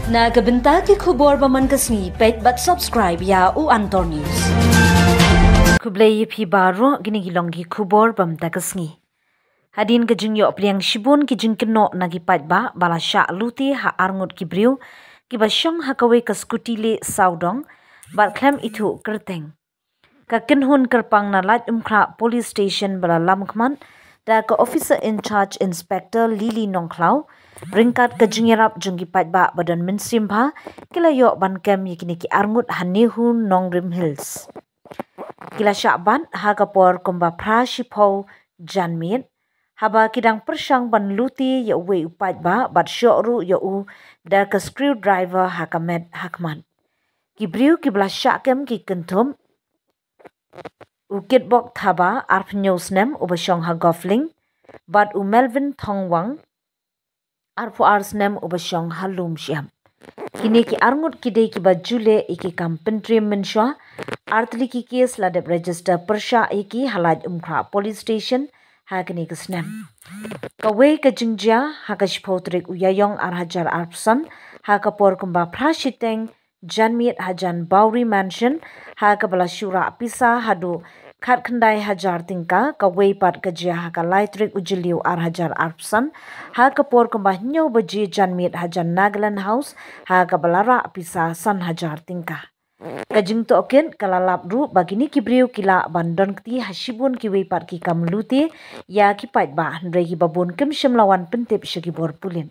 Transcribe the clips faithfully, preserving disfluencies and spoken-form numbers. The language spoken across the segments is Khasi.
Na ka bynta ki khubor ba man ka sngi, peit bad subscribe ïa u Antor News. Khublei ïa phi baroh, kine ki long ki khubor ba mynta ka sngi. Hadien ka jingïoh pliang shibun ki jingkynnoh na ki paidbah ba la shah lute ha arngut ki briew kiba shong ha kawei ka skuti leh sawdong bad khlem ithuh kyrteng. Ka kynhun kyrpang na Laitumkhrah Police Station ba la lam khmat da ka Officer in Charge Inspector Lily Nongkhlaw, ryngkat ka jingïarap jong ki paidbah ba don mynsiem bha, ki la ïoh ban kem ïa kine ki arngut ha NEHU Nongrim Hills. Ki la shah bat ha ka por kumba phra shiphew janmiet, haba ki dang pyrshang ban lute ïa uwei u paidbah bad shoh ruh ïa u da ka screwdriver ha ka met ha khmat. Ki briew kiba la shah kem ki kynthup u Kitbok Thaba, arphew hynñiew snem, uba shong ha Gofling, bad u Melvin Thongwang, arphew ar snem, uba shong ha Lumshiap. Kine ki arngut ki dei kiba ju leh ïa ki kam pyntriem mynshuwa. Artylli ki kes la dep register pyrshah ïa ki ha Laitumkhrah Police Station ha kane ka snem. Kawei ka jingjia ha ka shiphew tarik u Ïaïong ar hajar arphew san, ha ka por kumba phra shiteng janmiet, hajan Bowrie Mansion, ha kaba la shu rah pisa haduh khatkhyndai hajar tyngka. Kawei pat ka jia ha ka lai tarik u Jylliew ar hajar arphew san, ha ka por kumba hynñiew baje janmiet, hajan Nagaland House, ha kaba la rah pisa san hajar tyngka. Ka jingtohkit ka la lap ruh ba kine ki briew ki lah ban don kti ha shibun kiwei pat ki kam lute ïa ki paidbah, hynrei kiba bun kim shym la wan pyntip sha ki bor pulit.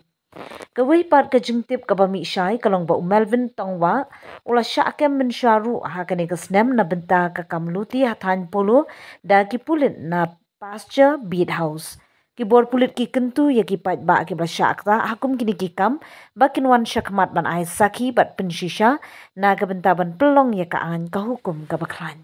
Kawei pat ka jingtip kaba mih shai ka long ba u Melvin Thongwang u la shah kem mynshuwa ruh ha kane ka snem na bynta ka kam lute ha thaiñ Polo da ki pulit na Pasture Beat House. Ki bor pulit ki kyntu ïa ki paidbah kiba la shah ktah ha kum kine ki kam ba kin wan sha khmat ban ai sakhi bad pynshisha na ka bynta ban pynlong ïa ka aiñ ka hukum kaba khlaiñ.